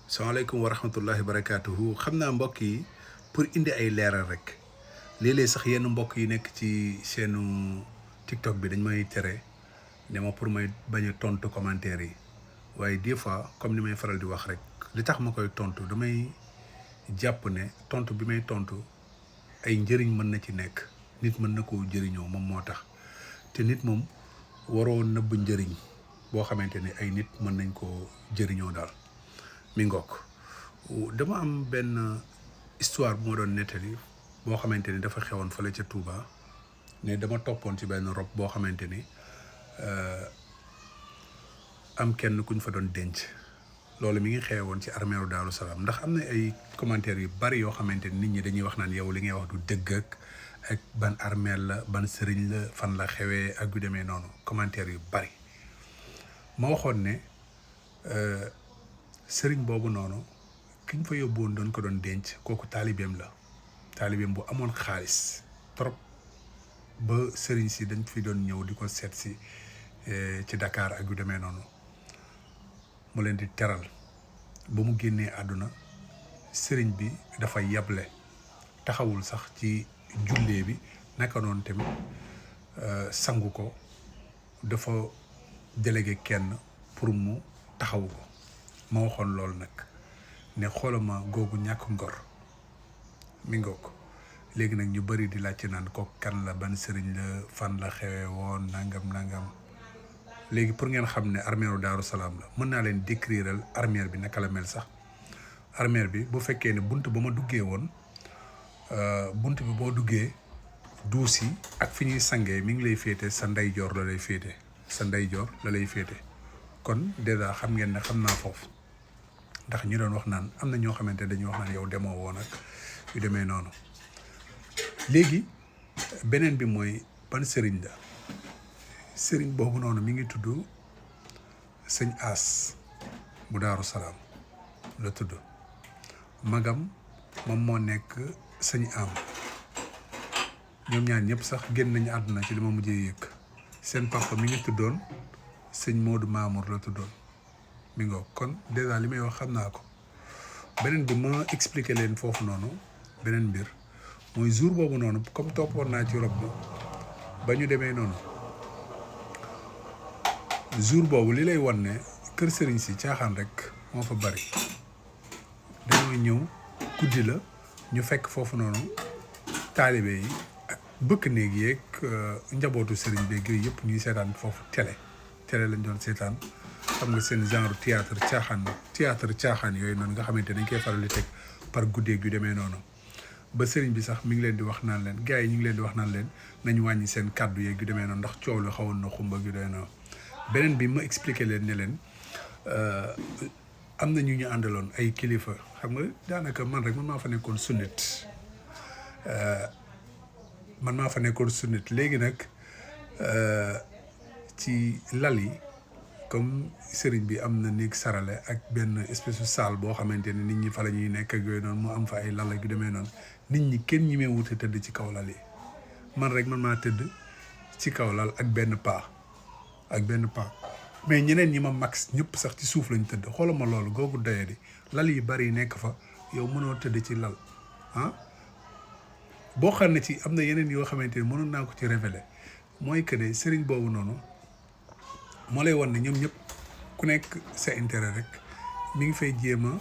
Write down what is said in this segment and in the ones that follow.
salaamaaleykum wa rahmatullahi wa barakaatuhu xam naa mbokk yi pour indi ay leeral rek léeg-léeg sax yenn mbokk yi nekk ci seenu TikTok bi dañ may tere ne ma pour may bañ a tontu commentaire yi waaye des fois comme ni may faral di wax rek li tax ma koy tontu damay jàpp ne tontu bi may tontu ay njëriñ mën na ci nekk nit mën na koo jëriñoo moom moo tax te nit moom waroo nëbb njëriñ boo xamante ne ay nit mën nañ koo jëriñoo daal. mi ngook dama am benn histoire bu ma doon nettali boo xamante ni dafa xewoon fële ca Touba ne dama toppoon ci benn rob boo xamante ni am kenn kuñ fa doon denc loolu mi ngi xewoon ci armeeru Daaru Salaam ndax am na ay commentaires yu bari yoo xamante ni nit ñi dañuy wax naan yow li ngay wax du dëgg ak ban armeel la ban sëriñ la fan la xewee ak yu demee noonu commentaires yu bari ma waxoon ne sëriñ boobu noonu ki ñu fa yóbbuwoon doon ko doon denc kooku taalibeem la taalibeem bu amoon xaalis trop ba sëriñ si dañ fi doon ñëw di ko seet si ci Dakar ak yu demee noonu mu leen di teral ba mu génnee àdduna sëriñ bi dafa yable taxawul sax ci jullee bi naka noonu tamit sangu ko dafa délégué kenn pour mu taxawu ko ma waxoon loolu nag ne xoolama googu ñàkk ngor mi ngoo ko léegi nag ñu bari di laajte naan ko kan la ban sëriñ la fan la xewee woon nangam léegi pour ngeen xam ne armeeru Daaru Salaam la mën naa leen décriral armeer bi naka la mel sax armeer bi bu fekkee ne bunt ba ma duggee woon bunt bi boo duggee duus yi ak fi ñuy sangee mi ngi lay féete sa ndeyjoor la lay féete sa ndeyjoor la lay féete kon dèjà xam ngeen ne xam naa foofu ndax ñu doon wax naan am na ñoo xamante dañuy wax naan yow demoo woon ak yu demee noonu léegi beneen bi mooy ban sëriñ la sëriñ boobu noonu mi ngi tudd sëñ As bu Daaru Salaam la tudd magam moom moo nekk sëñ Am ñoom ñaar ñëpp sax génn nañu àdduna ci li ma mujjee yëg seen papa mi ngi tuddoon sëñ Modou Mamour la tuddoon mi ngoo kon dèjà li may wax xam naa ko beneen bi ma expliqué leen foofu noonu beneen mbir mooy jour boobu noonu comme toppoon naa ci rob bi ba ñu demee noonu jour boobu li lay wan ne kër sëriñ si caaxaan rek moo fa bari dañoo ñëw guddi la ñu fekk foofu noonu taalibe yi bëkk néeg yeeg njabootu sëriñ beeg yooyu yëpp ñuy seetaan foofu télé lañ doon seetaan xam nga seen genre théâtre caaxaan yooyu noonu nga xamante dañ koy faral di teg par guddeeg yu demee noonu ba sëriñ bi sax mi ngi leen di wax naan leen gars yi ñu ngi leen di wax naan leen nañ wàññi seen kàddu yeeg yu demee noonu ndax coow la xawoon na xumba yu demee noonu beneen bi ma expliqué leen ne leen am na ñu àndaloon ay kilifa xam nga daanaka man rek man maa fa nekkoon sunnit léegi nag ci lal yi comme sëriñ bi am na néeg sarale ak benn espèce de salle boo xamante ne nit ñi fa la ñuy nekk ak yooyu noonu mu am fa ay lal ak yu demee noonu nit ñi kenn ñi mee wute tëdd ci kaw lal yi man rek man maa tëdd ci kaw lal ak benn paa mais ñeneen ñi ma max ñëpp sax ci suuf lañ tëdd xoolal ma loolu googu doye di lal yi bari nekk fa yow mënoo tëdd ci lal boo xam ne ci am na yeneen yoo xamante ne mënoon naa ko ci révéler mooy que ne sëriñ boobu noonu moo lay wan ne ñoom ñëpp ku nekk sa intérêt rek mi ngi fay jéem a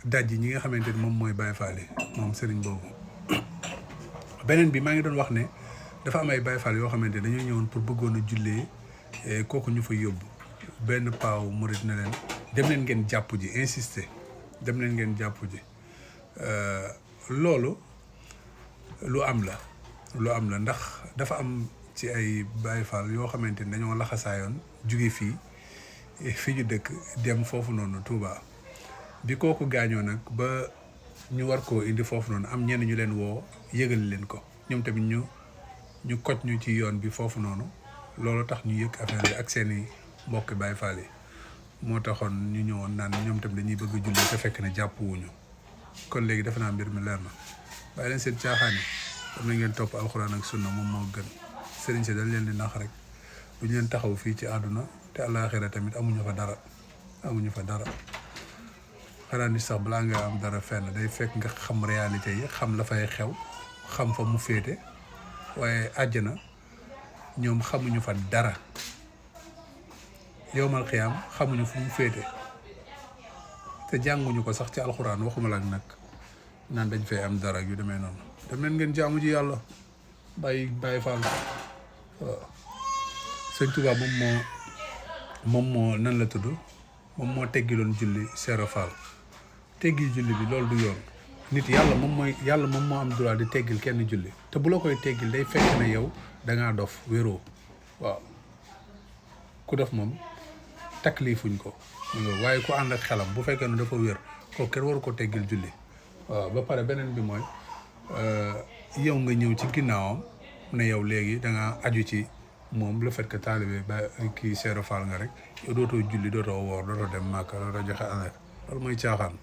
dajji ñi nga xamante ni moom mooy Baye Fall moom sëriñ boobu. beneen bi maa ngi doon wax ne dafa am ay Baye Fall yoo xamante ne dañoo ñëwoon pour bëggoon a jullee kooku ñu fa yóbbu benn paaw murit na leen dem leen ngeen jàpp ji insister dem leen ngeen jàpp ji loolu lu am la ndax dafa am ci ay Baye Fall yoo xamante ni dañoo laxasaayoon jóge fii ñu dëkk dem foofu noonu Touba bi kooku gaañoo nag ba ñu war koo indi foofu noonu am ñenn ñu leen woo yëgal leen ko ñoom tamit ñu koj ñu ci yoon bi foofu noonu loolu tax ñu yëg affaire bi ak seeni mbokki Baye Fall yi moo taxoon ñu ñëwoon naan ñoom tamit dañuy bëgg a julli te fekk ne jàpp wuñu kon léegi defe naa mbir mi leer na bàyyi leen seen caaxaan yi am na ngeen topp alxuraan ak sunna moom moo gën sëriñ si dañ leen di nax rek du ñu leen taxaw fii ci àdduna te àllaaxira tamit amuñu fa dara xanaa ni sax balaa nga am dara fenn day fekk nga xam réalité yi xam la fay xew xam fa mu féete waaye àjjana ñoom xamuñu fa dara yowmal xiyaam xamuñu fu mu féete te jànguñu ko sax ci alxuraan waxuma la nag naan dañ fay am dara yu demee noonu dem leen ngeen jaamu ji yàlla bàyyi faal waaw sëñ Tuubaa moom moo nan la tudd moom moo teggiloon julli Seero Faal teggi julli bi loolu du yoon nit yàlla moom moo am droit di teggil kenn julli te bu la koy teggil day fekk ne yow dangaa dof wéroo waaw ku dof moom taklifuñ ko waaye ku ànd ak xelam bu fekkee ne dafa wér kooku kenn waru ko teggil julli waaw ba pare beneen bi mooy yow nga ñëw ci ginnaawam ne yow léegi dangaa aju ci moom le fait que taalibe ba kii Seero Faal nga rek yow dootoo julli dootoo woor dootoo dem Màkka dootoo joxe anet loolu mooy caaxaan